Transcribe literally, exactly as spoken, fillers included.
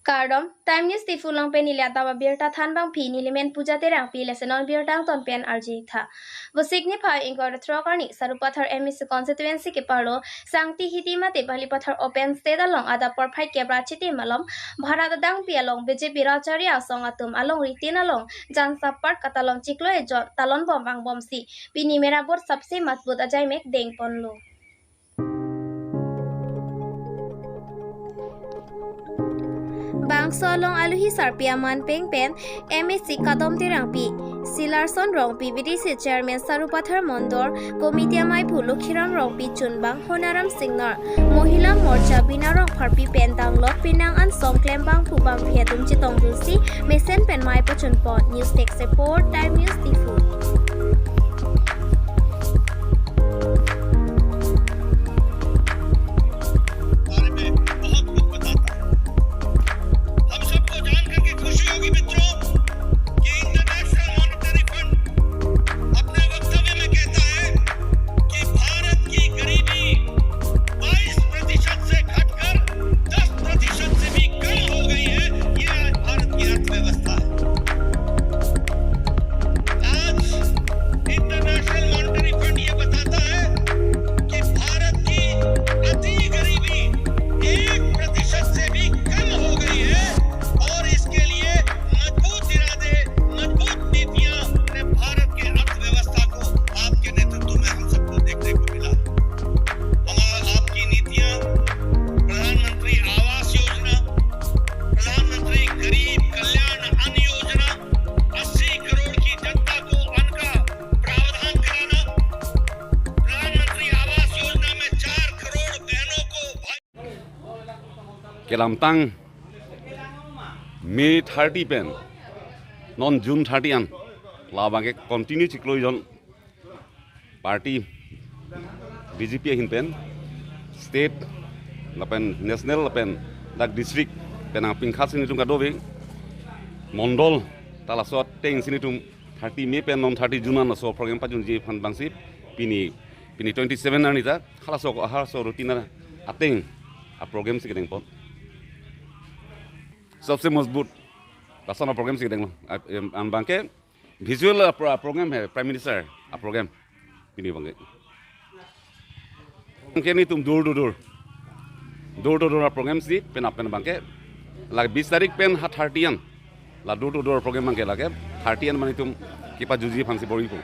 Kardom, Time News Diphu along pen neli adap abirta thanbangpi, neli men Puja Terangpi, lasi non birta angton pen arju-ik tha. Vosik niphai ingkoi ra throk arni Sarupathar M A C constituency keparlo Sangti Hiti mate Balipathar open stage along adap porphai kep ra chitim malom Bharat adangpi along B J P rachari asong atum alongri tin along Jansa Park katalon chiklo ejon talon bom vangbomsi pini mera vote sabse majbut ajai mek dengponlo. Bangso along aluhi sarpi aman peng pen M A C Kadom Terangpi, Silarson Rongpi, V D C Chairman Sarupathar Mondol, Committee amaiphu Lokhiram Rongpi chunbang, Honaram Singnar, Mohila Morcha Bina Rongpharpi pen danglok penang an song klembangphu bangphi atum chetongdunsi mesen pen mei pachunpon. News Desk Report, Time News Diphu. बारे में बहुत कुछ बताता है। हम सबको जान करके खुशी होगी मित्रों कि इंटरनेशनल मॉनेटरी फंड अपने वक्तव्य में कहता है कि भारत की गरीबी बाईस प्रतिशत से घटकर दस प्रतिशत से भी कम हो गई है। ये आज भारत की अर्थव्यवस्था है। आज इंटरनेशनल मॉनेटरी फंड ये बताता है कि भारत की अति गरीबी एक प्रतिशत से भी कम हो गई है और इसके लिए मजबूत इरादे, मजबूत नीतियां ने भारत के अर्थव्यवस्था को आपके नेतृत्व में हम सबको देखने को मिला। हमारा, आपकी नीतियां, प्रधानमंत्री आवास योजना, प्रधानमंत्री गरीब कल्याण अन्न योजना, अस्सी करोड़ की जनता को अन्न का प्रावधान कराना, प्रधानमंत्री आवास योजना में चार करोड़ बहनों को भाई Kelamtang May thirty pen non June thirty an labangke continue chiklo ejon party B J P ahin pen state lapen national lapen dak district pen nangpingkhat si netum kadokave mondol ta laso atengsi netum thirty May pen non thirty June an laso program pajutji aphan bangsi pini, pini twenty seven arni ta halaso, halaso routine ateng aprogram si kedengpon. Sabse majbut lason aprogram si kedenglo. A, em, an bangke visual apro-, aprogram hai, Prime Minister aprogram pini bangke. Bangke netum door to door, door to door aprogram si penap pen bangke la bis tarik pen ha thirty an la door to door program bangke lake thirty an mane netum kepajutji aphansi bor-ipo.